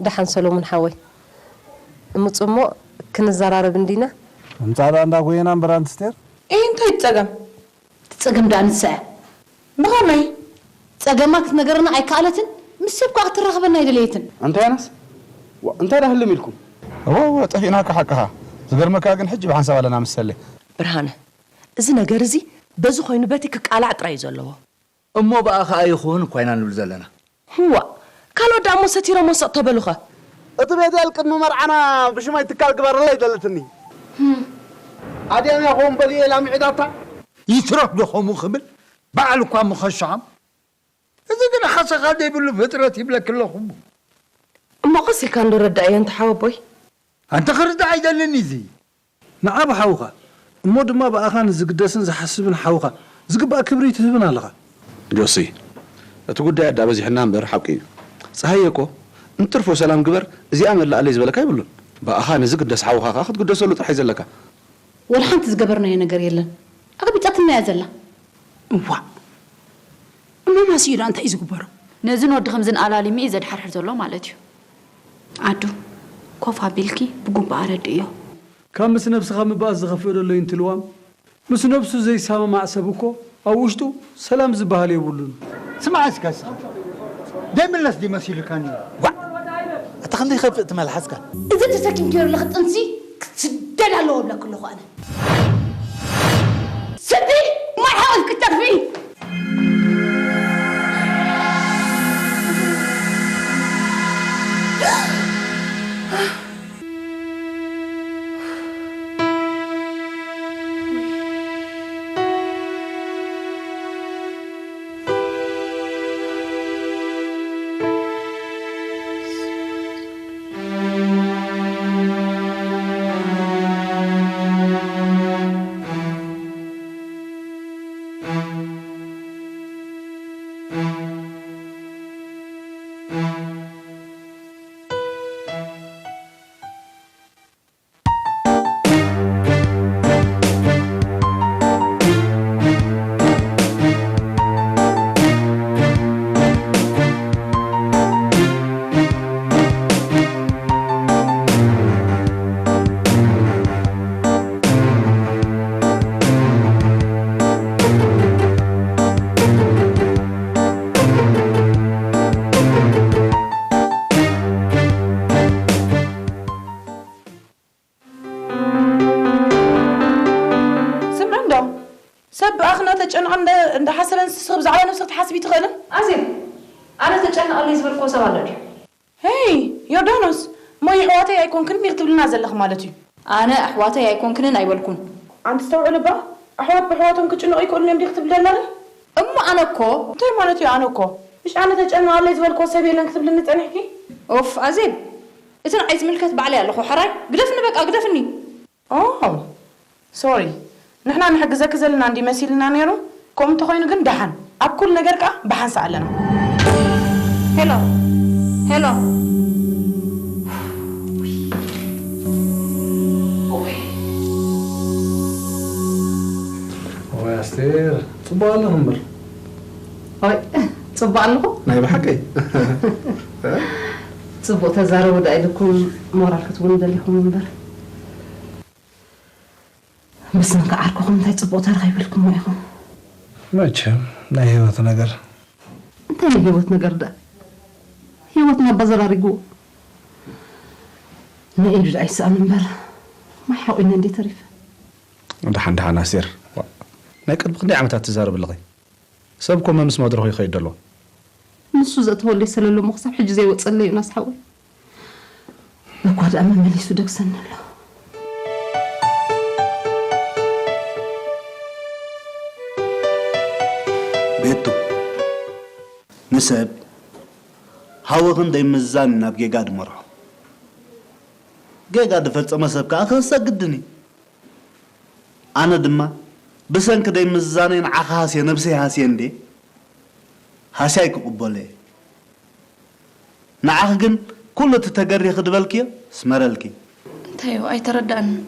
ደሓን ሰሎሙን ሓወይ፣ ምጹ እሞ ክንዘራረብ እንዲና። ምጻዳ እንዳ ጎየና እምበር ኣንስቴር። እይ እንታይ ጸገም? እቲ ጸገም ደኣ ንሳ እያ። ብኸመይ? ጸገማ ክትነገረና ኣይከኣለትን፣ ምስ ሰብ ከኣ ክትራኸበና ኣይደለየትን። ኣንታ ዮናስ፣ ዋ፣ እንታይ ደኣ ህልም ኢልኩም? እወ፣ እወ፣ ጠፊእናካ ሓቅኻ። ዝገርመካ ግን ሕጂ ብሓንሳብ ኣለና መሰለይ። ብርሃነ፣ እዚ ነገር እዚ በዚ ኮይኑ በቲ ክቃላዕ ጥራይ እዩ ዘለዎ። እሞ ብኣ ኸኣ ይኹን እኳ ኢና ንብል ዘለና። ህዋ፣ ካልኦት ደኣ እሞ ሰቲሮሞ ስቕ ተበሉኸ? እቲ ቤተል ቅድሚ መርዓና ብሽመይ ትካል ግበረለይ ደለትኒ። ኣድያም ያኾን በሊኤ ኢላ ምዒዳታ። ይትረፍ ዶ ኸምኡ ክብል? ባዕሉ እኳ ምኸሽዖም። እዚ ግን ሓሰኻ ዘይብሉ ፍጥረት ይብለኪ ኣለኹ እሞ። እሞ ቀስ ኢልካ እንዶ ረዳእዮ ኣንታ ሓወቦይ። ኣንታ ክርዳእ ኣይደልን እዚ። ንዓ ብሓውኻ እሞ ድማ ብኣኻ ንዝግደስን ዝሓስብን ሓውኻ ዝግባእ ክብሪ ኣይትህብን ኣለኻ። ጆሲ፣ እቲ ጉዳይ ኣዳ በዚሕና እምበር ሓቂ እዩ። ጸሃየ እኮ እንትርፎ ሰላም ግበር እዚኣ መላኣለይ ዝበለካ የብሉን። ብኣኻ ንዝግደስ ሓውኻ ከኣ ክትግደሰሉ ጥራሕ እዩ ዘለካ። ወላ ሓንቲ ዝገበርናዮ ነገር የለን ኣግቢጣትና እያ ዘላ። እዋእ እሞ ማስዩ ደኣ እንታይ እዩ ዝግበሮ? ነዝን ወዲ ከምዝን ኣላሊሙ እዩ ዘድሓርሕር ዘሎ ማለት እዩ። ኣዱ ኮፍ ኣቢልኪ ብጉቡእ ኣረድእዮ። ካብ ምስ ነብስኻ ምብኣስ ዝኸፍእ ዘሎ ይንትልዋም ምስ ነብሱ ዘይሰማማዕ ሰብ እኮ ኣብ ውሽጡ ሰላም ዝበሃል የብሉን። ስማዕ እስከ እስኻ ዘይምለስ ድዩ መሲሉካ ነይሩ? ዋእ ኣታ ክንደይ ይኸፍእ እቲ መልሓስካ። እዚ ተሰኪምክዮ ዘለኺ ጥንሲ ክስደድ ኣለዎ እብለኪ ኣለኹ ኣነ። ስዲ ማይ ሓወት ክትጠፍኢ። ስምዒ እንዶ ሰብ ብኣኽ እናተጨነቐ እንዳሓሰበ ንስኺ ብዛዕባ ነብስኺ ክትሓስቢ ኣይትኽእልን? ኣዜብ፣ ኣነ ተጨነቐለይ ዝበልክዎ ሰብ ኣሎ ድዩ? ሄይ ዮርዳኖስ፣ እሞ የሕዋተይ ኣይኮንክንን ኢኺ ትብልና ዘለኺ ማለት እዩ። ኣነ ኣሕዋተይ ኣይኮንክንን ኣይበልኩን። ኣንቲ ኣስተውዕሊ እባ፣ ኣሕዋት ብኣሕዋቶም ክጭነቑ ይኽእሉ እዮም ዲኺ ትብሊ ዘለኺ? እሞ ኣነ እኮ። እንታይ ማለት እዩ ኣነ እኮ? ምሽ ኣነ ተጨነቐለይ ዝበልክዎ ሰብ የለን ክትብልኒ ጸኒሕኪ? ኦፍ ኣዜብ፣ እቲ ንዓይ ዝምልከት ባዕለይ ኣለኹ። ሕራይ ግደፍኒ በቃ ግደፍኒ። ኦው ሶሪ ንሕና ንሕግዘኪ ዘለና እንድዩ መሲሉና ኔሩ። ከምኡ እንተኾይኑ ግን ደሓን ኣብ ኩሉ ነገር ከኣ ብሓንሳእ ኣለና። ሄሎ ሄሎ ዋይ ኣስቴር ጽቡቕ ኣለኺ እምበር። ኦይ ጽቡቕ ኣለኹ። ናይ ብሓቂ ጽቡቕ ተዛረቡ ደኣ ኢልኩም ሞራል ክትቡኒ ደሊኹም እምበር። ብስንኪ ዓርክኹም እንታይ ጽቡቕ ተረኺብልኩሞ ኢኹም? መቸም ናይ ህይወት ነገር። እንታይ ናይ ህይወት ነገር ደኣ? ህይወትና ኣባዘራሪግዎ። ንኢዱ ደኣ ይስኣን እምበር ማይ ሓቑኒ እንድየ ተሪፈ። ደሓን ደሓን ኣስቴር። ናይ ቅድሚ ክንደይ ዓመታት ትዛረቢ ኣለኺ? ሰብ እኮ መምስ መድረኹ ይኸይድ ኣሎ። ንሱ ዘእተወለይ ሰለሎ እሞ ክሳብ ሕጂ ዘይወጸለይ ዮናስ ሓወይ። እኳ ደኣ መመሊሱ ደግሰኒ ኣሎ። ቤቱ ንሰብ ሃወኽን ደይምዝዛን ናብ ጌጋ ድመርሖ። ጌጋ ድፈጸመ ሰብ ከኣ ክህሰ ግድን እዩ። ኣነ ድማ ብሰንኪ ደይምዝዛነይ ንዓኻ ሃስየ ነብሰይ ሃስየ እንድየ ሃስያይ ክቕበሎ እየ። ንዓኺ ግን ኩሉ እቲ ተገሪኺ ድበልክዮ ስመረልኪ። እንታይ እዩ ኣይተረዳእንን።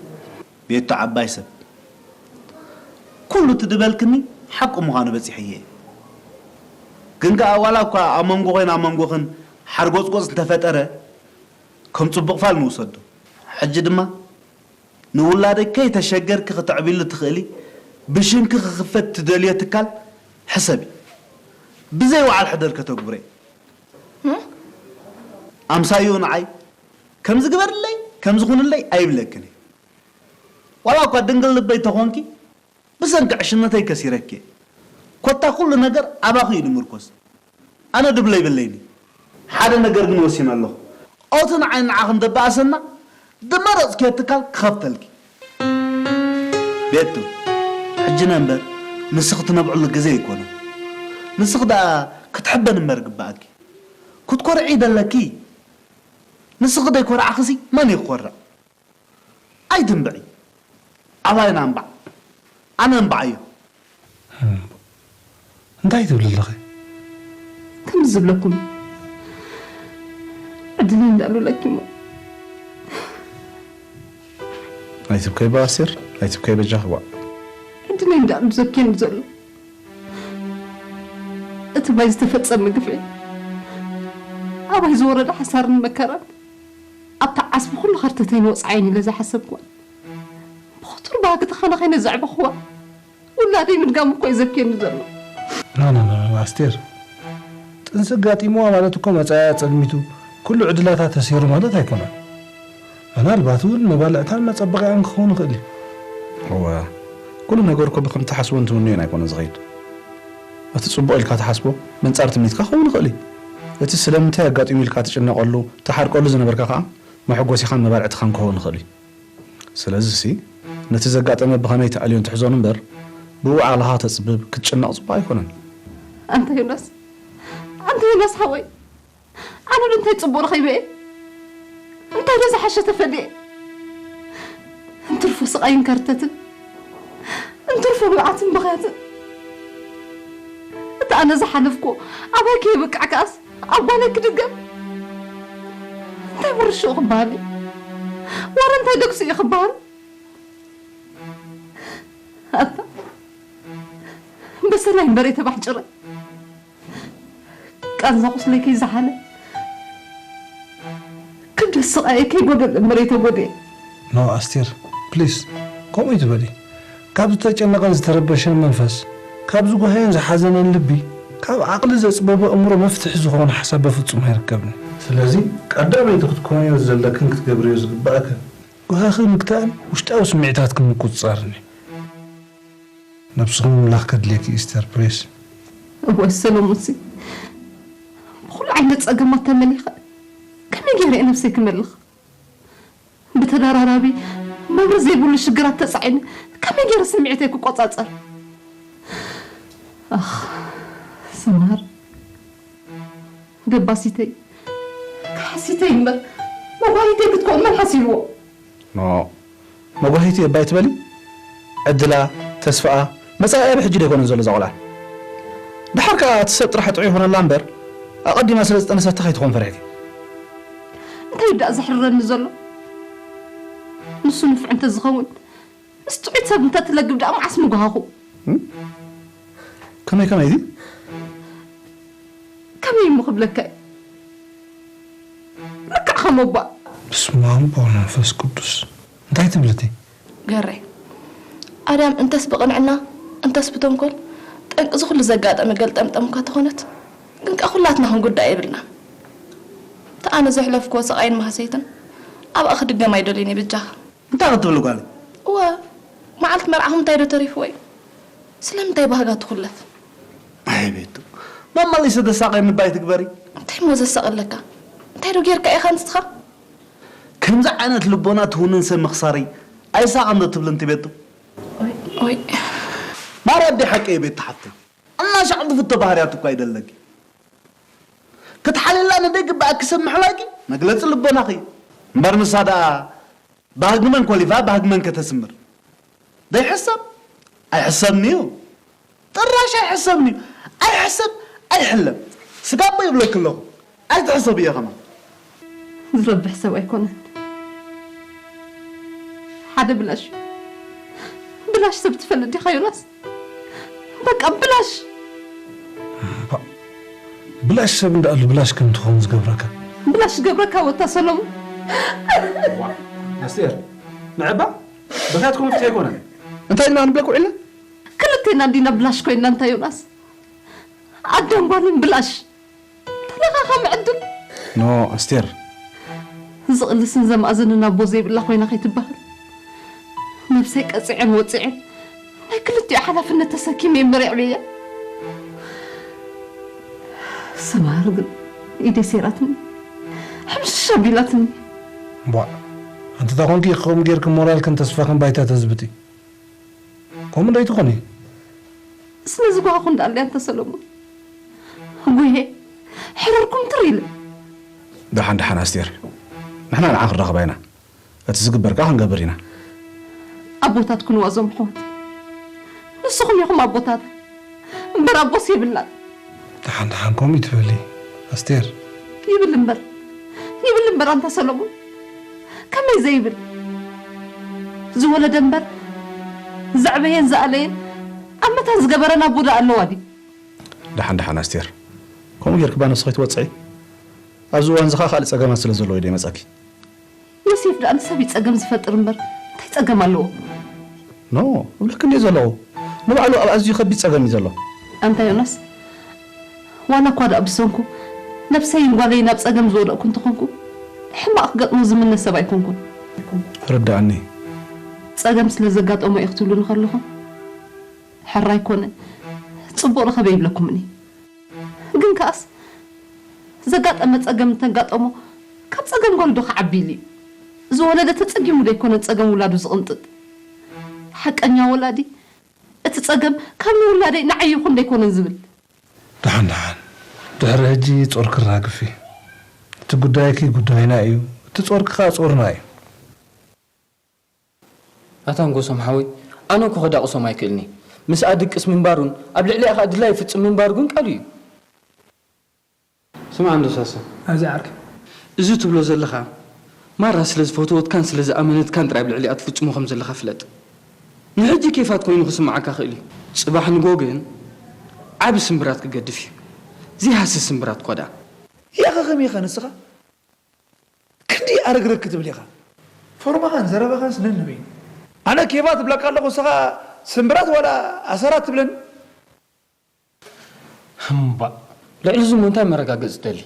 ቤቶ ዓባይ ሰብ ኩሉ እቲ ድበልክኒ ሓቂ ምዃኑ በጺሐዮ እየ። ግን ከኣ ዋላ እኳ ኣብ መንጎ ኮይን ኣብ መንጎኽን ሓርጎጽጎጽ እንተፈጠረ ከም ጽቡቕ ፋል ንውሰዶ። ሕጂ ድማ ንውላደይ ከይተሸገርኪ ክተዕብሉ ትኽእሊ ብሽምኪ ክኽፈት ትደልዮ ትካል ሕሰቢ። ብዘይ ወዓል ሕደር ከተግብሬ። ኣምሳዩ ንዓይ ከምዚ ግበርለይ ከምዚ ኩንለይ ኣይብለክን። ዋላ እኳ ድንግል ልበይ ተኾንኪ ብሰንኪ ዕሽነተይ ከሲረኪ። ኮታ ኩሉ ነገር ኣባኺ እዩ ድምርኮስ። ኣነ ድብለ ይብለይኒ። ሓደ ነገር ግን ወሲነ ኣለኹ። ኦቲ ንዓይ ንዓኽን ደባኣሰና ድመረጽክዮ ትካል ክኸፍተልኪ። ቤቱ፣ ሕጂ ነንበር ንስኺ ትነብዕሉ ግዜ ኣይኮነን። ንስኺ ደኣ ክትሕበን እምበር ግባኣኪ። ክትኮርዒ ደለኪ። ንስኺ ደይኮርዓኽሲ መን እዩ ክኮርዕ? ኣይትንብዒ። ኣባይና እንባዕ። ኣነ እንባዕ እዮ። እንታይ ትብል ኣለኺ? ከምዚ ዝብለኩም ዕድለይ እንዳሉለኪ እሞ ኣይትብከይ ብኣስቴር ኣይትብከይ በጃኺ ዋ። ዕድለይ እንዳሉ ዘብኬኒ ዘሎ እቲ ባይ ዝተፈጸመ ግፍዒ ኣባይ ዝወረደ ሓሳርን መከራን ኣብታ ዓስቢ ኩሉ ከርተተይ ንወፅዓይን ኢለ ዝሓሰብኩዋ ብኽቱር ባህጊ ተኻናኺነ ዘዕበኽዋ ውላደይ ምድጋም እኮ እዩ ዘብኬኒ ዘሎ። ናናና ኣስቴር ጥንሲ ኣጋጢምዋ ማለት እኮ መጻኢኣ ጸልሚቱ ኩሉ ዕድላታ ተሰይሩ ማለት ኣይኮነን። ምናልባት እውን መባልዕታን መጸበቒኣን ክኸውን ይኽእል እዩ። እወ፣ ኩሉ ነገር እኮ ብከም ትሓስቦን ትምንዮን ኣይኮነ ዝኸይድ። እቲ ጽቡቕ ኢልካ ትሓስቦ መንጻር ትምኒትካ ክኸውን ይኽእል እዩ። እቲ ስለምንታይ ኣጋጢሙ ኢልካ ትጭነቐሉ፣ ትሓርቀሉ ዝነበርካ ከኣ መሐጎሲኻን መባልዕትኻን ክኸውን ይኽእል እዩ። ስለዚሲ ነቲ ዘጋጠመ ብኸመይ ትኣልዮን ትሕዞን እምበር ብኡ ዓቕልኻ ተጽብብ ክትጭነቕ ጽቡቕ ኣይኮነን። ኣንታ ዮናስ ኣንታ ዮናስ ሓወይ ኣነ ዶ እንታይ ጽቡቕ ረኺበ እየ እንታይ ዶ ዝሓሸ ተፈልየ እንትርፎ ስቓይን ከርተትን እንትርፎ ብብዓትን ብኽያትን እቲ ኣነ ዝሓለፍኩ ኣባይ ከየብቅዕ ከኣስ ኣብ ጓነይ ክድገም እንታይ ብርሽኡ ክበሃል እዩ ዋላ እንታይ ደግሱ እዩ ክበሃል ኣታ በሰላይ እምበር የተባሕጭረ ቃንዛ ቁስለይ ከይዝሓለ ክብደት ስቓየ ከይጎደለ እምበር የተጎድየ ኖ ኣስቴር ፕሊስ ከምኡ ይትበሊ ካብ ዝተጨነቐን ዝተረበሸን መንፈስ ካብ ዝጓሃየን ዝሓዘነን ልቢ ካብ ዓቕሊ ዘፅበበ እምሮ መፍትሒ ዝኾነ ሓሳብ በፍፁም ኣይርከብን ስለዚ ቀዳመይቲ ክትኮንዮ ዘለክን ክትገብርዮ ዝግባእክን ጓሂኺ ምግታእን ውሽጣዊ ስምዒታትኪ ምቁፅፃርን እዩ። ነብስኺ ምምላኽ ከድልየኪ እዩ ስተር ፕሬስ። እወ ሰሎሙንሲ ብኹሉ ዓይነት ጸገማት ተመሊኸ ከመይ ገይረ እየ ነብሰይ ክመልኽ? ብተደራራቢ መብርህ ዘይብሉ ሽግራት ተጻዒነ ከመይ ገይረ ስምዒተይ ክቆጻጸር? ኣኽ ሰምሃር ገባሲተይ ካሕሲተይ እምበር መጓሂተይ ክትከውን መን ሓሲብዎ? ኖ መጓሂቲ እባ ኣይትበሊ ዕድላ ተስፋኣ መጻኢኣ ብሕጂ ዶ ኣይኮነን ዘሎ እዛ ቆልዓ ድሓር ከኣ እቲ ሰብ ጥራሕ ጥዑይ ይኾነላ እምበር ኣቐዲማ ስለ ዝጠነሰታ ከይትኾን ፈሪሕኪ እንታይ ደኣ ዘሕርረኒ ዘሎ ንሱ ንፉዕ እንተዝኸውን ምስ ጥዑይ ሰብ እንተትለግብ ደኣ መዓስ ምጓሃኹ ከመይ ከመይ እዚ ከመይ እሞ ክብለካ እዩ ልክዕ ከም ኣቦኣ በስመ ኣብ ወወልድ ወመንፈስ ቅዱስ እንታይ ትብልቲ ገሬ ኣድያም እንተስ ብቕንዕና እንተስ ብተንኮል ጠንቂ እዚ ኩሉ ዘጋጠመ ገልጠምጠም እኳ ተኾነት ግን ከኣ ኩላትና ክንጉዳእ የብልናን እቲ ኣነ ዘሕለፍክዎ ስቓይን ማህሰይትን ኣብኣ ክድገም ኣይደልዮን እየ በጃኻ እንታይ ክትብሊ ጓለይ እወ መዓልቲ መርዓኹም እንታይ ዶ ተሪፍዎ እዩ ስለምንታይ ባህጋ ትኹለፍ ኣይ ቤቱ መመሊሰ ደሳቐ ምባይ ትግበሪ እንታይ እሞ ዘሳቐለካ እንታይ ዶ ጌርካ ኢኻ ንስኻ ከምዚ ዓይነት ልቦና ትውንን ሰብ ምኽሳረይ ኣይሳቐን ዶ ትብሊ እንቲ ቤቱ ኦይ ማራ ኣደ ሓቂ እየ ቤቱ ሓፍተይ እናሻዕ ዝፍቶ ባህርያት እኳ ይደለኪ ክትሓልላ ንደይግባኣኪ ሰብ ምሕላቂ መግለፂ ልቦናኺ እዩ እምበር ንሳ ደኣ ባህጊ መን ኮሊፋ ባህጊ መን ከተስምር ዘይሕሰብ ኣይሕሰብን እዩ ጥራሽ ኣይሕሰብን እዩ ኣይሕሰብ ኣይሕለም ስጋቦ ይብለኪ ኣለኹ ኣይትሕሰብ እየ ከማን ዝረብሕ ሰብ ኣይኮነን ሓደ ብላሽ ብላሽ ሰብ ትፈልጥ ዲኻ ዮናስ በቃ ብላሽ ብላሽ ሰብ እንዳኣሉ ብላሽ ከም ትኸውን ዝገብረካ ብላሽ ዝገብረካ ወታ ሰሎሙን ዋ፣ ኣስቴር፣ ንዕባ ብካትኩም ፍትሒ ኣይኮነን። እንታይ ኢልና ንብለክ ውዒልና? ክልቴና እንዲና ብላሽ ኮይንና፣ እንታይ ዮናስ? ኣደን ጓልን ብላሽ። ተለኻኸም ዕድል። ኖ፣ ኣስቴር። ዝቕልስን ዘማእዘንን ኣቦ ዘይብላ ኮይና ከይትበሃል። ነብሰይ ቀጺዐን ወጺዐን ናይ ክልቲኡ ሓላፍነት ተሰኪመ እየ መሪዕብያ። ሰምሃር ግን ኢደይ ሰይራትኒ፣ ሕምሽ ኣቢላትኒ። ቧዕ፣ ኣንቲ እታ ኾንኪ ከምኡ ጌርኪ ሞራልክን ተስፋኽን ባይታ ተዝብጢ። ከምኡ ዶ ኣይትኾኒ? ስለዚ ጓኹ እንዳኣለያ እንተ ሰለሙን። ጉሄ፣ ሕረርኩም ትር ኢለ። ደሓን ደሓን ኣስቴር፣ ንሕና ንዓ ክንራኸባ ኢና። እቲ ዝግበር ከኣ ክንገብር ኢና። ኣቦታት ክንዋዞም ኣሕዋት። ንስኹም ኢኹም ኣቦታት። እምበር ኣቦስ የብላን። ደሓን ደሓን ከምኡ ይትበሊ ኣስቴር። ይብል እምበር፣ ይብል እምበር ኣንታ ሰሎሞን። ከመይ ዘይብል? ዝወለደ እምበር፣ ዘዕበየን ዝኣለየን፣ ኣብ መታን ዝገበረን ኣቦ ደኣ ኣለዋ ድዩ? ደሓን ደሓን ኣስቴር፣ ከምኡ ጌርኪ ባ ነብስኺ ትወጽዒ? ኣብዚ እዋን እዚ ኸኣ ካልእ ጸገማት ስለ ዘለዎ እዩ ደይመጻኪ። ዮሴፍ ደኣ ንሰብ እዩ ጸገም ዝፈጥር እምበር እንታይ ጸገም ኣለዎ? ኖ፣ እብለኪ እንድየ ዘለኹ። ንባዕሉ ኣብ ኣዝዩ ከቢድ ጸገም እዩ ዘሎ። ኣንታ ዮናስ፣ ዋላ እኳ ደኣ ብሰንኩ ነብሰይን ጓለይን ኣብ ጸገም ዝወደቕኩ እንተኾንኩ፣ ሕማቕ ክገጥሞ ዝምነ ሰብ ኣይኮንኩን። ርድኣኒ። ጸገም ስለ ዘጋጠሞ እዩ ክትብሉኒ ከለኹም፣ ሕራይ ኮነ፣ ጽቡቕ ረኸበ ይብለኩምኒ። ግን ከኣስ፣ ዘጋጠመ ጸገም እንተጋጠሞ፣ ካብ ጸገም ጓሉ ዶ ክዓቢ ኢሉ እዩ? ዝወለደ ተጸጊሙ ዶ ኣይኮነን ጸገም ውላዱ ዝቕንጥጥ? ሓቀኛ ወላዲ፣ እቲ ጸገም ካብ ንውላደይ ንዓይ ይኹን ዶ ኣይኮነን ዝብል? ደሓን ደሓን፣ ድሕሪ ሕጂ ጾር ክራግፍ እዩ። እቲ ጉዳይኪ ጉዳይና እዩ፣ እቲ ጾርኪ ከኣ ጾርና እዩ። ኣታ ንጎሶም ሓወይ፣ ኣነ እኮ ከዳቕሶም ኣይክእልኒ። ምስኣ ድቅስ ምንባሩን ኣብ ልዕሊኣ ከኣ ድላዩ ይፍጽም ምንባሩ ግን ቃሉ እዩ። ስማዕ እንዶ ሳሰ፣ ኣዚ ዓርኪ። እዚ ትብሎ ዘለኻ ማራ ስለ ዝፈተወትካን ስለ ዝኣመነትካን ጥራይ ኣብ ልዕሊኣ ትፍጽሞ ከም ዘለኻ ፍለጥ። ንሕጂ ኬፋት ኮይኑ ክስምዓካ ክእል እዩ። ጽባሕ ንጎ ግን ዓቢ ስምብራት ክገድፍ እዩ። ዘይሃስስ ስምብራት እኳ ደኣ። ያኸ ከመይ ኢኻ ንስኻ? ክንዲ ኣረግረግ ክትብል ኢኻ። ፎርማኻን ዘረባኻንስ ነንበይኑ። ኣነ ኬፋት እብለካ ኣለኹ፣ ንስኻ ስምብራት ዋላ ኣሰራት ትብለኒ? እምባእ። ልዕሊ እዚ እሞ እንታይ መረጋገጺ ትደሊ?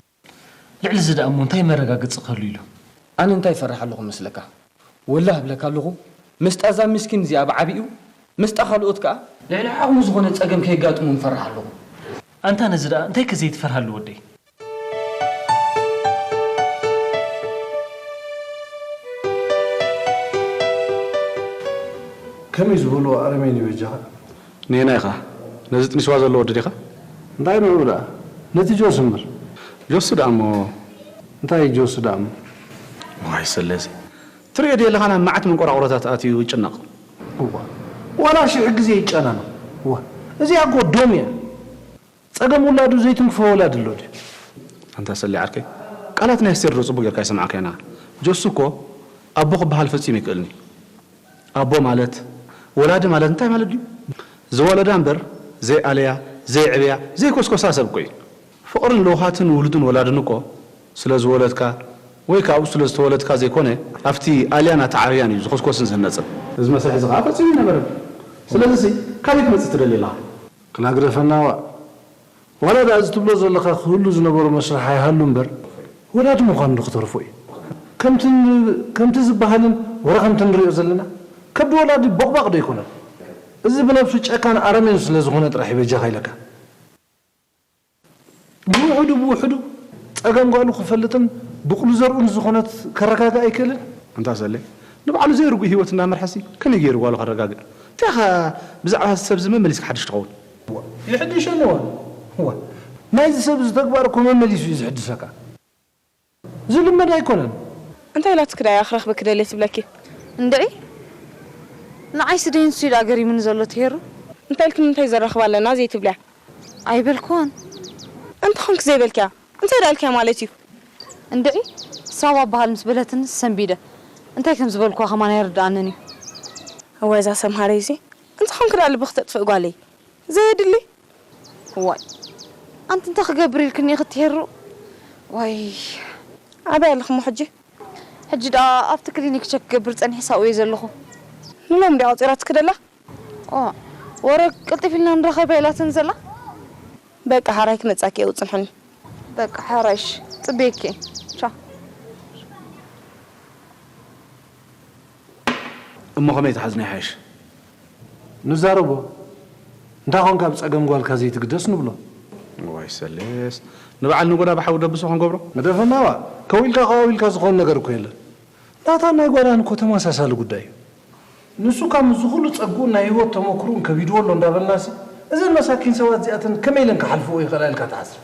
ልዕሊ እዚ ደኣ እሞ እንታይ መረጋገጺ ክህሉ ኢሉ? ኣነ እንታይ ይፈርሕ ኣለኹ መስለካ? ወላሂ እብለካ ኣለኹ፣ ምስጣ እዛ ምስኪን እዚኣ ብዓቢኡ፣ ምስጣ ካልኦት ከኣ ልዕሊ ዓቕሙ ዝኾነ ጸገም ከየጋጥሞም እፈርሕ ኣለኹ። ኣንታ ነዚ ደኣ እንታይ ከ ዘይትፈርሃሉ ወደይ? ከመይ ዝበልዎ ኣረሜን እዩ በጃኻ? ኔና ኢኻ። ነዚ ጥኒስዋ ዘሎ ወዲ ዲኻ? እንታይ ንዑ ደኣ? ነቲ ጆስ እምበር። ጆስ ደኣ እሞ? እንታይ ጆስ ደኣ እሞ? ዋይ ሰለዚ። ትርእዮ ድየ ኣለኻ ናብ መዓት መንቆራቑሮታት ኣትዩ ይጭነቕ። እዋ። ዋላ ሽሕ ግዜ ይጨናነቕ። እዋ። እዚኣ እኮ ዶም እያ። ጸገም ውላዱ ዘይትንክፎ ወላዲ ኣሎ ድዩ? ኣንታ ሰሊ ዓርከይ፣ ቃላት ናይ ኣስቴር ዶ ጽቡቕ ጌርካ ኣይሰማዕካዮና? ጆሲ እኮ ኣቦ ክበሃል ፈጺሙ ኣይክእልን እዩ። ኣቦ ማለት፣ ወላዲ ማለት እንታይ ማለት ድዩ? ዝወለዳ እምበር፣ ዘይኣለያ፣ ዘይዕብያ፣ ዘይኮስኮሳ ሰብ እኮ እዩ። ፍቕርን ለውሃትን ውሉድን ወላድን እኮ ስለ ዝወለድካ ወይ ካብኡ ስለ ዝተወለድካ ዘይኮነ፣ ኣብቲ ኣልያን ኣተዓብያን እዩ ዝኹስኮስን ዝህነጽን። እዚ መስርሕ እዚ ኸኣ ፈጺሙ ኣይነበረን። ስለዚሲ፣ ካበይ ክመጽእ ትደሊ ኣለኻ? ክናግረፈና ዋእ። ዋላ ደኣ እዚ ትብሎ ዘለኻ ክህሉ ዝነበሮ መስርሕ ኣይሃሉ እምበር፣ ወላዲ ምዃኑ ዶ ክተርፎ እዩ? ከምቲ ን-፣ ከምቲ ዝበሃልን ወረ ከምቲ ንሪኦ ዘለና፣ ከብዲ ወላዲ ቦቕባቕ ዶ ኣይኮነን? እዚ ብነብሱ ጨካን ኣረሜን ስለ ዝኾነ ጥራሕ እዩ በጃኻ ኢለካ። ብውሑዱ ብውሑዱ ጸገም ጓሉ ክፈልጥን ብቑሉ ዘርኡን ዝኾነት ከረጋግእ ኣይክእልን? ኣንታ ሰሌ፣ ንባዕሉ ዘይርጉእ ህይወት እናመርሐሲ ከመይ ገይሩ ጓሉ ከረጋግእ? እንታይ ኢኻ ብዛዕባ እዚ ሰብ እዚ መመሊስካ ሓድሽ ትኸውን? ይሕድሸኒ እዋ። እዋ። ናይዚ ሰብ እዚ ተግባር እኮ መመሊሱ እዩ ዝሕድሰካ። ዝልመድ ኣይኮነን። እንታይ ኢላትኪ ደኣ እያ ክረኽበኪ ደልየ ትብለኪ? እንድዒ፣ ንዓይሲ ደይ ንሱ እዩ ደኣ ገሪሙኒ ዘሎ እቲ ሄሩ። እንታይ ኢልኪ ንምንታይ ዘራኽብ ኣለና ዘይትብልያ? ኣይበልኩዎን። እንተ ኾንኪ ዘይበልክያ፣ እንታይ ደኣ ኢልክያ ማለት እዩ? እንድዒ፣ ሳባ በሃል ምስ በለትኒ ሰንቢደ። እንታይ ከም ዝበልኩዋ ከማን ኣይርድኣንን እዩ። እዋይ እዛ ሰምሃረይ እዚ፣ እንተ ኾንኪ ደኣ ልቢ ክተጥፍእ ጓለይ። ዘየድሊ። ዋይ። ኣንቲ እንታይ ክገብር ኢልክኒ ኢኺ ትሄሩ? ዋይ። ኣበይ ኣለኹ እሞ ሕጂ? ሕጂ ደኣ ኣብቲ ክሊኒክ ቸክ ክገብር ጸኒሐ ሳኡ እየ ዘለኹ። ንሎም እንድያ ቆጺራትኪ ደላ? ኦ፣ ወረ ቅልጥፍ ኢልና ንራኸብ ኢላትን ዘላ? በቃ ሓራይ ክመጻኪ እየ፣ ውጽንሕኒ። በቃ ሓራይሽ፣ ጽብየኪ። ቻው። እሞ ከመይ ትሓዝኒ ይሓይሽ? ንዛረቦ። እንታይ ኾንካ ብጸገም ጓልካ ዘይትግደስ ንብሎ። ዋይ ሰሌስ፣ ንበዓል ንጎዳ ብሓዊ ደብሶ ክንገብሮ? ግደፈና ዋ፣ ከዊልካ ከዊልካ ዝኾን ነገር እኮ የለን። ናታን ናይ ጓዳን እኮ ተመሳሳሊ ጉዳይ እዩ። ንሱ ካብ ምስዚ ኩሉ ጸግኡን ናይ ህይወት ተመክሮኡን ከቢድዎ ኣሎ እንዳበልናሲ፣ እዘን መሳኪን ሰባት እዚኣተን ከመይ ኢለን ክሓልፍዎ ይኽእላ ኢልካ ትሓስብ?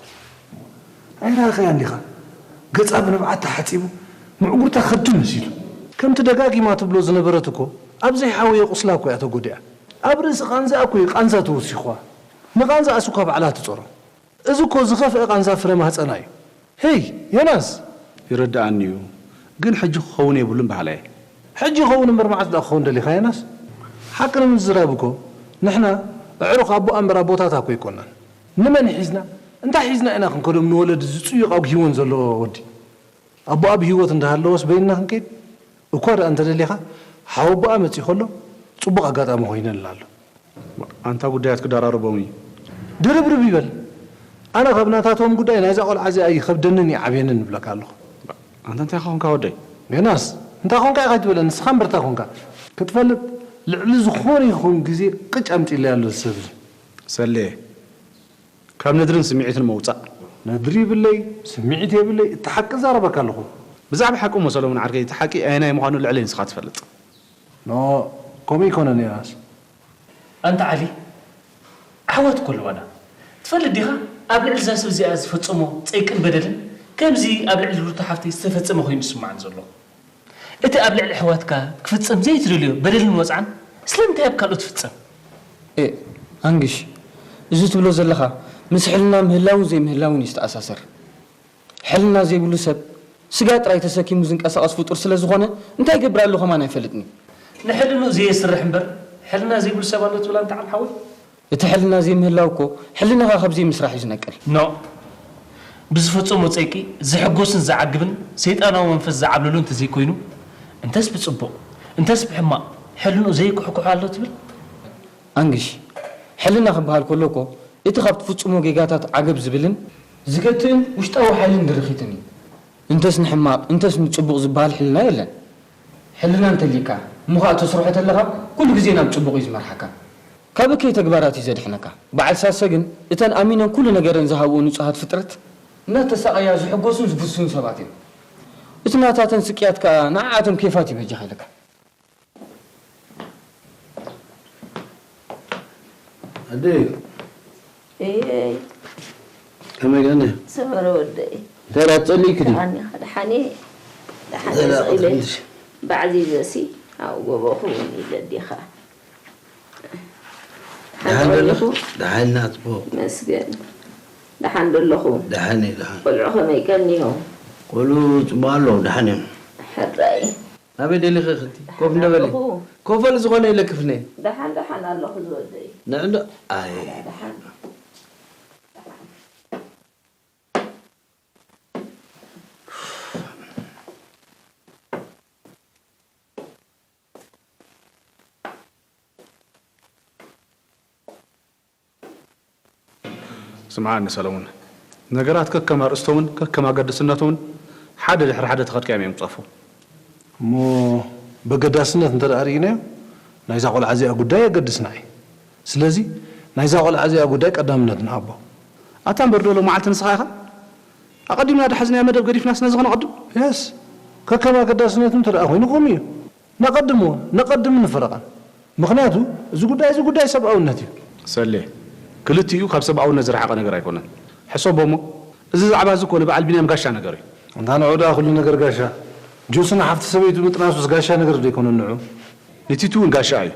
ኣይረኣኻያን ዲኻ? ገጻ ብንብዓት ተሓጺቡ፣ ምዕጉርታ ከድም መሲሉ። ከምቲ ደጋጊማ ትብሎ ዝነበረት እኮ፣ ኣብ ዘይሓወየ ቁስላ እኮ እያ ተጎዲኣ። ኣብ ርእሲ ቃንዛኣ እኮ እዩ ቃንዛ ተወሲኽዋ። ንቃንዛኣስ እኳ ባዕላ ትጾሮ። እዚ እኮ ዝኸፍአ ቃንዛ ፍረ ማህጸና እዩ። ሄይ፣ ዮናስ! ይርድኣኒ እዩ፣ ግን ሕጂ ክኸውን የብሉን በሃላይ እየ። ሕጂ ይኸውን እምበር መዓስ ደኣ ክኸውን ደሊኻ ዮናስ? ሓቂ ንምዝራብ እኮ ንሕና ኣዕሩኽ ኣቦኣ እምበር ኣቦታታ እኮ ኣይኮናን። ንመን ሒዝና? እንታይ ሒዝና ኢና ክንከዶም ንወለዲ ዝጽዩቕ ኣጉሂወን ዘሎ ወዲ? ኣቦኣ ብህይወት እንዳሃለወስ በይንና ክንከይድ? እኳ ደኣ እንተደሊኻ ሓወቦኣ መጺኡ ከሎ ጽቡቕ ኣጋጣሚ ኮይነላ ኣሎ። ኣንታ ጉዳያት ክደራረቦም እዩ። ድርብርብ ይበል። ኣነ ካብ ናታቶም ጉዳይ ናይዛ ቆልዓ እዚኣ ይኸብደንን ይዓብየንን እብለካ ኣለኹ። ኣንታ እንታይ ኾንካ ወደይ? ዮናስ፣ እንታይ ኾንካ ኢኻ ኣይትበለኒ፣ ንስኻ እምበር እንታይ ኾንካ? ክትፈልጥ ልዕሊ ዝኾነ ይኹን ግዜ ቅጭ ኣምጺእለይ ኣሎ እዚ ሰብ እዚ። ሰሌ፣ ካብ ነድርን ስምዒትን ምውጻእ። ነድሪ ይብለይ፣ ስምዒት የብለይ፣ እቲ ሓቂ እዛረበካ ኣለኹ። ብዛዕባ ሓቂ እሞ ሰሎሞን ዓርከይ፣ እቲ ሓቂ ኣየናይ ምዃኑ ልዕለይ ንስኻ ትፈልጥ። ኖ፣ ከምኡ ኣይኮነን ዮናስ። ኣንታ ዓሊ፣ ዓወት እኮ ኣለዋና። ትፈልጥ ዲኻ፣ ኣብ ልዕሊ እዛ ሰብ እዚኣ ዝፈጸሞ ጸይቅን በደልን፣ ከምዚ ኣብ ልዕሊ ሩታ ሓፍተይ ዝተፈጸመ ኮይኑ ይስምዓኒ ዘሎ። እቲ ኣብ ልዕሊ ኣሕዋትካ ክፍጸም ዘይትደልዮ በደልን ወጽዓን ስለምንታይ ኣብ ካልኦት ይፍጸም? ኤ፣ ኣንግሽ፣ እዚ ትብሎ ዘለኻ ምስ ሕልና ምህላውን ዘይምህላውን እዩ ዝተኣሳሰር። ሕልና ዘይብሉ ሰብ ስጋ ጥራይ ተሰኪሙ ዝንቀሳቐስ ፍጡር ስለ ዝኾነ እንታይ ይገብር ኣሎ ከማን ኣይፈልጥን እዩ። ንሕልንኡ ዘየስርሕ እምበር ሕልና ዘይብሉ ሰብ ኣሎ ትብል ኣንታ ዓም ሓወይ? እቲ ሕልና ዘይምህላው እኮ ሕልናኻ ካብ ዘይምስራሕ እዩ ዝነቅል። ኖ፣ ብዝፈጸሞ ጸይቂ ዝሕጎስን ዝዓግብን ሰይጣናዊ መንፈስ ዝዓብለሉ እንተዘይኮይኑ፣ እንተስ ብጽቡቕ እንተስ ብሕማቕ ሕልንኡ ዘይኩሕኩሖ ኣሎ ትብል? ኣንግሽ፣ ሕልና ክበሃል ከሎ እኮ እቲ ካብ ትፍጽሞ ጌጋታት ዓገብ ዝብልን ዝገትእን ውሽጣዊ ሓይልን ድርኺትን እዩ። እንተስ ንሕማቕ እንተስ ንጽቡቕ ዝበሃል ሕልና የለን። ሕልና እንተልዩካ እሞ ኸኣ ተስርሖ ተለኻ ኩሉ ግዜ ናብ ጽቡቕ እዩ ዝመርሓካ። ካብ እከይ ተግባራት እዩ ዘድሕነካ። በዓል ሳሰ ግን እተን ኣሚነን ኩሉ ነገረን ዝሃብኦ ንጹሃት ፍጥረት እናተሳቐያ ዝሕጎሱን ዝፍስሁን ሰባት እዮም። እቲ ናታተን ስቅያት ከኣ ንዓኣቶም ኬፋት ይበጃኻ ኢለካ። ኣደይ፣ እየይ። ከመይ ገኒ? ሰመረ ወደይ። እንታይ ደኣ ትጸልይኪ ድዩ? ደሓን ኢኻ? ደሓን እየ። ደሓን እየ፣ ስቕ ኢለ። ባዕዚ ዘሲ ኣብ ጎቦ ክውን ኢለ ዲኻ? ደሓን ደለኹ? ደሓን ኢና ጽቡቕ። መስገን። ደሓን ደለኹ? ደሓን እየ፣ ደሓን። ቆልዑ ከመይ ቀኒዮም? ቆልዑ ጽቡቕ ኣለዉ፣ ደሓን እዮም። ሕራይ። ኣበይ ደሊኺ ክልቲ? ኮፍ እንደ በሊ። ኣለኹ። ኮፈል ዝኾነ ይለክፍኒ። ደሓን ደሓን ኣለኹ ዝወደይ። ንዕዶ ኣይ። ደሓን። ስምዓኒ ሰለሙን፣ ነገራት ከከም ኣርእስቶምን ከከም ኣገድስነቶምን ሓደ ድሕሪ ሓደ ተኸድካ እዮም ዝጸፉ። እሞ በገዳስነት እንተ ደኣ ርኢናዮ፣ ናይዛ ቆልዓ እዚኣ ጉዳይ የገድስ ንዓይ። ስለዚ ናይዛ ቆልዓ እዚኣ ጉዳይ ቀዳምነት ንሃቦ። ኣታ እምበር ዶ ሎመዓልቲ ንስኻ ኢኻ ኣቐዲምና ዝሓዝናዮ መደብ ገዲፍናስ ነዚ ከነቐድም? የስ፣ ከከም ኣገዳስነቱ እንተ ደኣ ኮይኑ ከምኡ እዩ። ነቐድሞ፣ ነቐድምን ንፈረቓን። ምኽንያቱ፣ እዚ ጉዳይ እዚ ጉዳይ ሰብኣውነት እዩ። ሰሌ፣ ክልቲኡ ካብ ሰብኣውነት ዝረሓቐ ነገር ኣይኮነን። ሕሰቦ እሞ፣ እዚ ዛዕባ እዚ እኮ ንበዓል ቢንያም ጋሻ ነገር እዩ። እንታ ንዑ ደኣ ኩሉ ነገር ጋሻ። ጆስን ሓፍቲ ሰበይቱ ምጥናሱስ ጋሻ ነገር ዶ ኣይኮነን ንዑ? ንቲቲ እውን ጋሻ እዩ።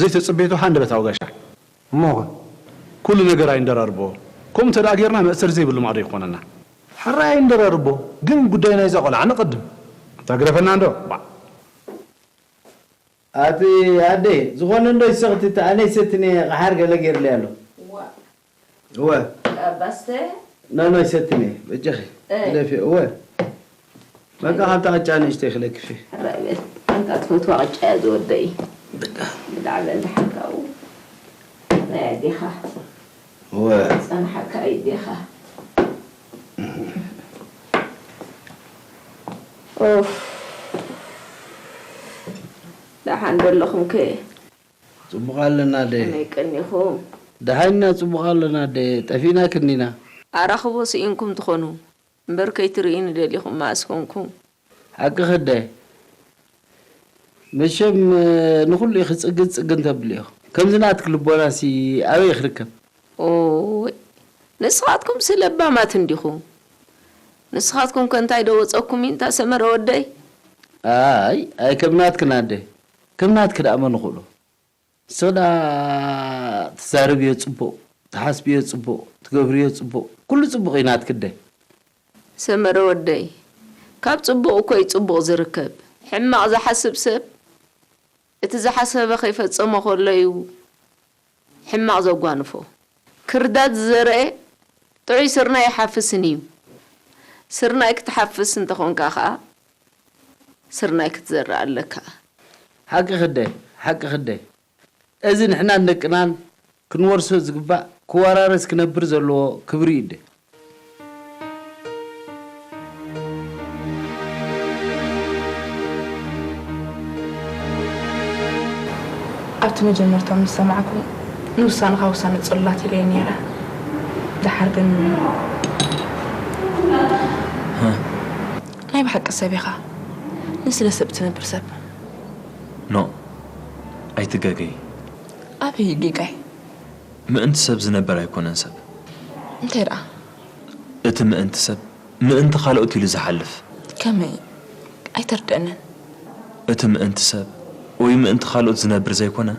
ዘይተጸበየቶ ሃንደበታዊ ጋሻ። እሞ ኸ? ኩሉ ነገር ኣይንደራርቦ። ከምኡ እንተ ደኣ ጌርና መእሰሪ ዘይብሉ ማዕዶ ይኾነና። ሕራይ ኣይንደራርቦ፣ ግን ጉዳይ ናይዛ ቆልዓ ነቐድም። ኣታ ግደፈና እንዶ። ባ- ኣቲ ኣደ፣ ዝኾነ እንዶ ይሰኽቲ እታ ኣነ ይሰትኒ፣ ቐሓር ገለ ጌርለይ ኣሎ። ዋ። እወ። ኣባስተ? ኖ፣ ኖ፣ ይሰትኒ፣ በጃኺ። እ። ግደፊ፣ እወ። በቃ፣ ሓንቲ ቅጫ ንእሽተይ ክለክፍ እየ። ሕራይ በል። ኣንታ ትፈትዋ ቅጫ እያ ዝወደይ። በቃ። ብላዕ በል፣ ደሓንካ እውን ናይ ኣዴኻ። እወ። ጸንሓካ ኣዴኻ። ኡፍ። ደሓን ዶ ኣለኹም ከ? ጽቡቕ ኣለና ኣደ። ከመይ ቀኒኹም? ደሓን ኢና፣ ጽቡቕ ኣለና ኣደ። ጠፊእናክን ኢና። ኣራኽቦ ስኢንኩም ትኾኑ። እምበር ከይትርእዩኒ ደሊኹም መኣስ ኮንኩም? ሓቅኺ ኣደ። መቸም፣ ንኹሉ ኢኺ ጽግን ጽግን ተብሊ ኢኹ። ከምዚ ናትኪ ልቦናሲ ኣበይ ክርከብ? ኦይ፣ ንስኻትኩምሲ ለባማት እንዲኹም። ንስኻትኩም ከ እንታይ ዶ ወጸኩም እዩ እንታ ሰመረ ወደይ? ኣይ፣ ኣይ፣ ከም ናትክን ኣደ። ከም ናትኪ ደኣ መን ይኽእሎ? ንስኺ ደኣ ትዛረብዮ ጽቡቕ፣ ትሓስብዮ ጽቡቕ፣ ትገብርዮ ጽቡቕ፣ ኩሉ ጽቡቕ እዩ ናትኪ ኣደ። ሰመረ ወደይ፣ ካብ ጽቡቕ እኮ እዩ ጽቡቕ ዝርከብ። ሕማቕ ዝሓስብ ሰብ፣ እቲ ዝሓሰበ ከይፈጸሞ ከሎ እዩ ሕማቕ ዘጓንፎ። ክርዳድ ዝዘርአ ጥዑይ ስርናይ ኣይሓፍስን እዩ። ስርናይ ክትሓፍስ እንተኾንካ ኸኣ፣ ስርናይ ክትዘርእ ኣለካ። ሓቅኺ ኣደ፣ ሓቅኺ ኣደ። እዚ ንሕናን ደቅናን ክንወርሶ ዝግባእ፣ ክወራረስ ክነብር ዘለዎ ክብሪ እዩ ኣደ። ኣብቲ መጀመርታ ምስ ሰማዕኩ፣ ንውሳነኻ ውሳነ ጽሉላት ኢለየ ነይረ። ደሓር ግን፣ ናይ ብሓቂ ሰብ ኢኻ። ንስለ ሰብ እትነብር ሰብ። ኖእ፣ ኣይትጋገዪ። ኣበይ እዩ ጌጋይ? ምእንቲ ሰብ ዝነብር ኣይኮነን ሰብ። እንታይ ደኣ? እቲ ምእንቲ ሰብ፣ ምእንቲ ካልኦት ኢሉ ዝሓልፍ። ከመይ? ኣይተርድአንን። እቲ ምእንቲ ሰብ ወይ ምእንቲ ካልኦት ዝነብር ዘይኮነ፣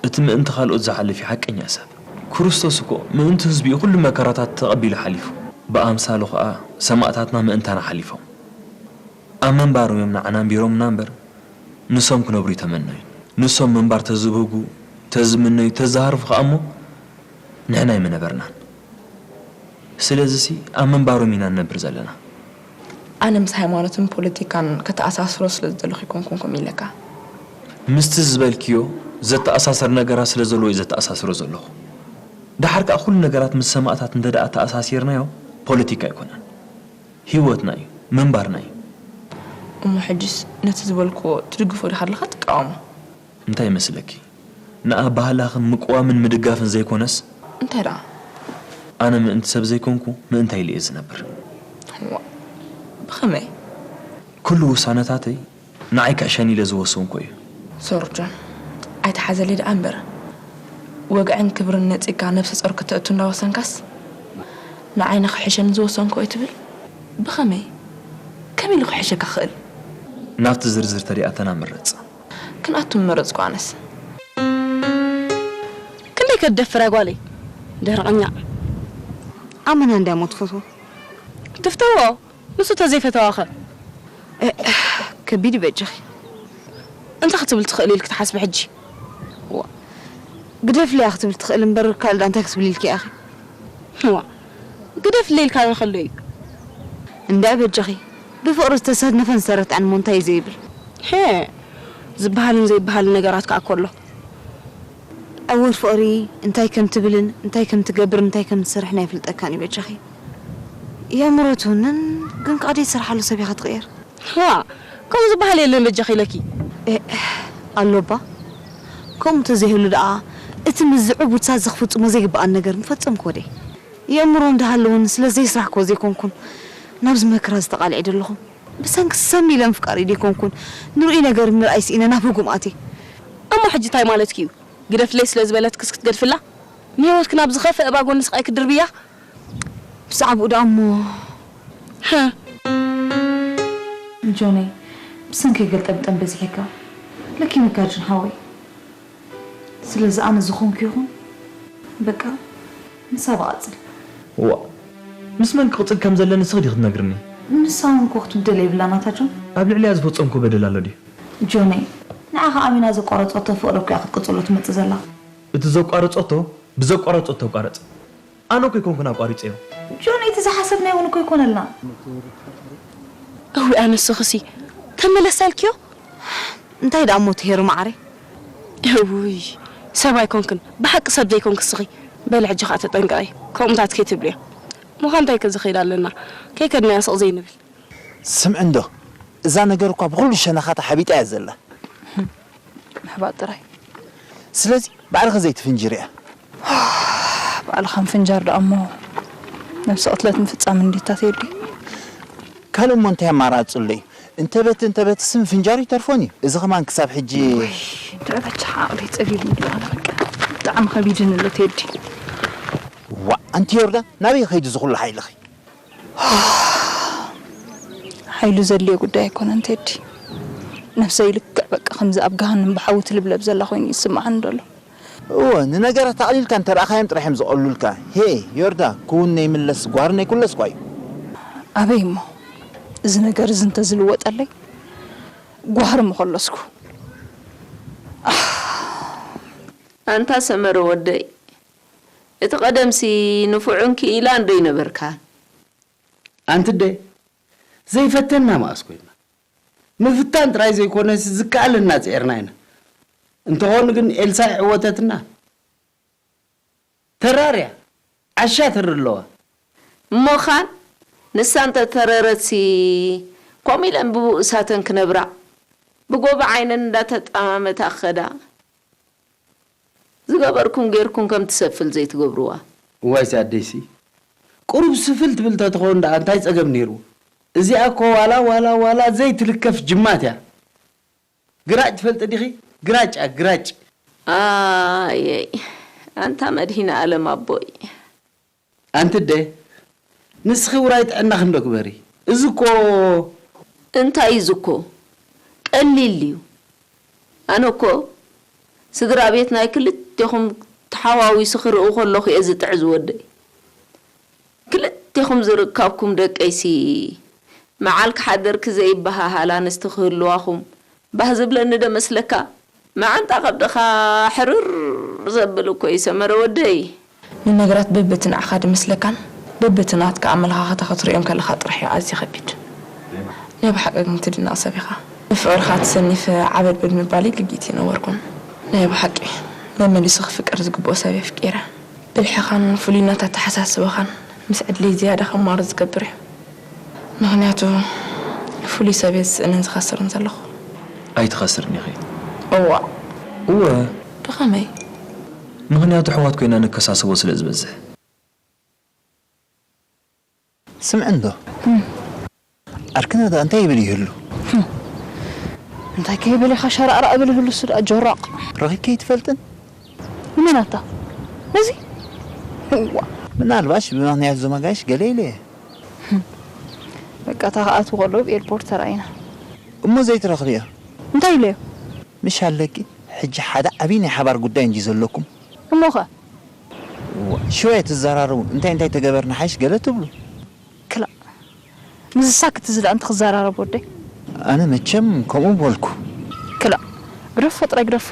እቲ ምእንቲ ካልኦት ዝሓልፍ እዩ ሓቀኛ ሰብ። ክርስቶስ እኮ ምእንቲ ህዝቡ እዩ ኩሉ መከራታት ተቐቢሉ ሓሊፉ። ብኣምሳሉ ኸኣ ሰማእታትና ምእንታና ሓሊፎም። ኣብ ምንባሮም እዮም ንዓና ኣንቢሮምና እምበር፣ ንሶም ክነብሩ ይተመነዩ። ንሶም ምንባር ተዝብህጉ፣ ተዝምነዩ፣ ተዝሃርፉ ከኣ እሞ፣ ንሕና ኣይምነበርናን። ስለዚሲ ኣብ ምንባሮም ኢና ንነብር ዘለና። ኣነ ምስ ሃይማኖትን ፖለቲካን ከተኣሳስሮ ስለ ዝደለኹ ኣይኮንኩን ከምኡ ኢለካ። ምስቲ ዝበልክዮ ዘተኣሳስር ነገራት ስለ ዘለዎ እዩ ዘተኣሳስሮ ዘለኹ። ደሓር ከኣ ኩሉ ነገራት ምስ ሰማእታት እንተ ደኣ ተኣሳሲርናዮ፣ ፖለቲካ ኣይኮነን። ህይወትና እዩ፣ ምንባርና እዩ። እሞ ሕጅስ ነቲ ዝበልክዎ ትድግፎ ዲኻ ኣለኻ ትቃወሞ? እንታይ ይመስለኪ? ንኣበሃህላኽን ምቅዋምን ምድጋፍን ዘይኮነስ፣ እንታይ ደኣ? ኣነ ምእንቲ ሰብ ዘይኮንኩ ምእንታይ ኢለ እየ ዝነብር? ዋእ፣ ብኸመይ? ኩሉ ውሳነታተይ ንዓይ ክሕሸኒ ኢለ ዝወሰንኮ እዩ። ሶሪ ጆን፣ ኣይትሓዘለይ ደኣ እምበር፣ ወግዕን ክብርን ነጺግካ ነብሰ ጾር ክተእቱ እንዳወሰንካስ፣ ንዓይ ንኽሕሸኒ ዝወሰንኮ እዩ ትብል? ብኸመይ? ከመይ ኢሉ ክሕሸካ ክኽእል? ናብቲ ዝርዝር ተሪኣተና ምረጽ። ክንኣቱ ምመረጽኩ ኣነስ። ክንደይ ከትደፍር እያ ጓለይ? ደረቐኛ። ኣመና እንድያ እሞ ትፈትዎ። ትፍተዎ? ንሱ ተዘይፈተዋኸ? እ፣ ከቢድ እዩ በጃኺ። እንታይ ክትብል ትኽእሊ ኢልኪ ትሓስቢ ሕጂ? ዋ፣ ግደፍለያ ክትብል ትኽእል እምበር ካልእ ደኣ እንታይ ክትብል ኢልኪ ኢኺ? ዋ፣ ግደፍለይ ኢልካ ንኸሎ እዩ። እንድያ በጃኺ፣ ብፍቕሪ ዝተሰነፈን ዝተረትዐን እሞ እንታይ እዩ ዘይብል? ሄ፣ ዝበሃልን ዘይበሃልን ነገራት ከኣ እኮ ኣሎ። ዕውር ፍቕሪ እንታይ ከም ትብልን እንታይ ከም ትገብርን እንታይ ከም ትሰርሕን ኣይፍልጠካን እዩ በጃኺ። የእምሮ ትውንን ግን ከኣ ዘይትሰርሓሉ ሰብ ኢኻ ትቕየር። ዋ፣ ከምኡ ዝበሃል የለን በጃኺ ኢለኪ። ኤእ፣ ኣሎባ። ከምኡ እንተዘይህሉ ደኣ እቲ ምስዚ ዕቡድ ሳዘ ክፍጽሞ ዘይግብኣን ነገር ምፈጸምክዎ ድየ? የእምሮ እንዳሃለወኒ ስለ ዘይስራሕክዎ ዘይኮንኩን ናብዚ መከራ ዝተቓልዐ ዘለኹ። ብሰንኪ ሰም ኢለ ምፍቃር ኢደ ኣይኮንኩን፣ ንርኡይ ነገር ምርኣይ ስኢነ ናብ ህጉም ኣትየ። እሞ ሕጂ እንታይ ማለትኪ እዩ? ግደፍለይ ስለ ዝበለትክስ ክትገድፍላ? ንህይወትኪ ናብ ዝኸፍአ እባ ጎኒ ስቓይ ክትድርብያ? ብዛዕባኡ ደኣ እሞ። ሃ። ጆነይ፣ ብሰንኪ ገልጠምጠም በዚሕካ። ለኪመካ ጅን ሓወይ። ስለዚ ኣነ ዝኾንኩ ይኹን፣ በቃ፣ ንሳ ብቐጽል። ዋእ፣ ምስ መን ክቕጽል ከም ዘለኒ ንስኺ ዲኺ ትነግርኒ? ንሳ እውን እኮ ክትብደል የብላን ኣታ ጆን። ኣብ ልዕሊኣ ዝፈጸምኩ በደል ኣሎ ድዩ? ጆነይ፣ ንዓኻ ኣሚና ዘቋረጸቶ ፍቕሪ እኮ እያ ክትቅጽሎ ትመጽእ ዘላ። እቲ ዘቋረጸቶ ብዘቋረጸቶ ኣቋርጽ። ኣነ እኮ ኣይኮንኩን ኣቋሪጸዮ። ጆነይ፣ እቲ ዝሓሰብናዮ እውን እኮ ኣይኮነልናን። እውይ ኣነስኽሲ ተመለስ ኣልክዮ። እንታይ ደኣ እሞ ትሄሩ መዓረይ? እውይ ሰብ ኣይኮንክን፣ ብሓቂ ሰብ ዘይኮንክ እስኺ። በሊ ሕጂ ኸኣ ተጠንቀቒ፣ ከምኡታት ከይትብልዮ። ምዃን እንታይ ከዝኸይድ ኣለና፣ ከይከድናያ ስቕ ዘይንብል። ስምዒ እንዶ፣ እዛ ነገር እኳ ብኹሉ ሸነኻታ ሓቢጣ እያ ዘላ። ምሕባጥ ጥራይ። ስለዚ ባዕልኺ ዘይትፍንጅርያ። ባዕልኻ ምፍንጃር ደኣ እሞ ነብሰ ቅትለት ምፍጻም እንዲታ ቴዲ። ካልእ እሞ እንታይ ኣማራጺ ኣሎ እዩ? እንተበት እንተበትስ ምፍንጃሩ ይተርፎን እዩ። እዚ ኸማን ክሳብ ሕጂ ወይ፣ ድዕበቻ ዓቕለይ ጸቢቡ እንዲዩ ኣነ በቃ። ብጣዕሚ ከቢድን ኣሎ ቴዲ። ዋእ፣ ኣንቲ ዮርዳን፣ ናበይ ከይዱ እዚ ኩሉ ሓይልኺ? ሓይሉ ዘድልዮ ጉዳይ ኣይኮነን ቴዲ። ነብሰይ ልክዕ በቃ ከምዚ ኣብ ገሃንም ብሓዊ ትልብለብ ዘላ ኮይኑ እዩ ዝስምዓኒ ዘሎ። እወ፣ ንነገራት ኣቕሊልካ እንተ ረኣኻዮም ጥራሕ እዮም ዝቐሉልካ። ሄ፣ ዮርዳ፣ ክውን ነይምለስ ጓህሪ ነይኩለስ እኳ እዩ። ኣበይ እሞ? እዚ ነገር እዚ እንተዝልወጠለይ ጓህሪ ምኸለስኩ። ኣንታ ሰመረ ወደይ፣ እቲ ቀደምሲ ንፉዕን ክኢላን ዶ ኣይነበርካን? ኣንቲ ኣደ፣ ዘይፈተና መኣስ ኮይንና። ምፍታን ጥራይ ዘይኮነስ ዝከኣለና ጽዒርና ኢና። እንተኾነ ግን ኤልሳ ይዕወተትና። ተራርያ፣ ዓሻ ተሪ ኣለዋ። እሞ ኻን ንሳ እንተ ተረረትሲ፣ ከምኡ ኢለን ብብኡሳተን ክነብራ፣ ብጎቦ ዓይነን እንዳተጠማመታ ክኸዳ። ዝገበርኩም ጌርኩም ከም ትሰፍል ዘይትገብርዋ። እዋይ፣ እዛ ኣደይሲ ቁሩብ ስፍል ትብል ተትኸውን ደኣ እንታይ ጸገም ነይርዎ? እዚኣ እኮ ዋላ፣ ዋላ፣ ዋላ ዘይትልከፍ ጅማት እያ። ግራጭ ትፈልጢ ዲኺ? ግራጭ እያ፣ ግራጭ። ኣየይ፣ ኣንታ መድሂነ ኣለም ኣቦይ። ኣንቲ ኣደ፣ ንስኺ ውራይ ጥዕናኺ እንዶ ግበሪ። እዚ እኮ እንታይ እዩ እዚ እኮ? ቀሊል ድዩ? ኣነ እኮ ስድራ ቤት ናይ ክልቴኹም ተሓዋዊሱ ክርኢ ከለኹ እየ ዝጥዕዝ ወደይ። ክልቴኹም ዝርካብኩም ደቀይሲ፣ መዓልኪ ሓደርኪ ዘይበሃሃል ኣንስቲ ክህልዋኹም ባህ ዝብለኒ ዶ መስለካ? መዓንጣ ከብድኻ ሕርር ዘብል እኮ እዩ ሰመረ ወደይ። ንነገራት በበቲ ንዓኻ ድመስለካን በበቲ ናትካ ኣመለኻኽታ ክትርእዮም ከለኻ ጥራሕ እዩ ኣዝዩ ከቢድ። ናይ ብሓቂ ግን ትድነቕ ሰብ ኢኻ። ብፍቕርኻ ተሰኒፈ ዓበድበድ ምባለይ ልግኢት ኣይነበርኩን። ናይ ብሓቂ መመሊሱ ክፍቀር ዝግብኦ ሰብ እየ ኣፍቂረ። ብልሕኻን ፍሉይነት ኣተሓሳስባኻን ምስ ዕድለይ ዝያዳ ከማርር ዝገብር እዩ። ምኽንያቱ ፍሉይ ሰብ እየ ዝስእንን ዝኸስርን ዘለኹ። ኣይትኸስርን ኢኺ። እዋእ። እወ። ብኸመይ? ምኽንያቱ ኣሕዋት ኮይና ንከሳሰቦ ስለ ዝበዝሕ። ስምዒ እንዶ። ዓርክና ደኣ እንታይ ይብል ይህሉ? እንታይ ከይብል ኢኻ ሸራእራእ እብል ይህሉ እሱ ደኣ ጆራቕ። ረኺብኪ ኣይትፈልጥን? ንመን ኣታ? ነዚ? እዋ። ምናልባሽ ብምኽንያት እዞም ኣጋይሽ ገለ ኢለ እየ። በቃ እታ ክኣትዉ ከለዉ ኣብ ኤርፖርት ተራኢና። እሞ ዘይትረኽብዮ? እንታይ ኢለዮ? ምሽ ኣለኪ፣ ሕጂ ሓደ ዓብዪ ናይ ሓባር ጉዳይ እንጂ ዘለኩም። እሞኸ? እዋ፣ ሽወያ ትዘራረቡ፣ እንታይ እንታይ ተገበርና ሓይሽ ገለ ትብሉ። ክላእ። ምስሳ ክትዝላ እንተ ክዘራረብ ወደይ። ኣነ መቸም ከምኡ በልኩ። ክላእ። ግደፎ ጥራይ ግደፎ።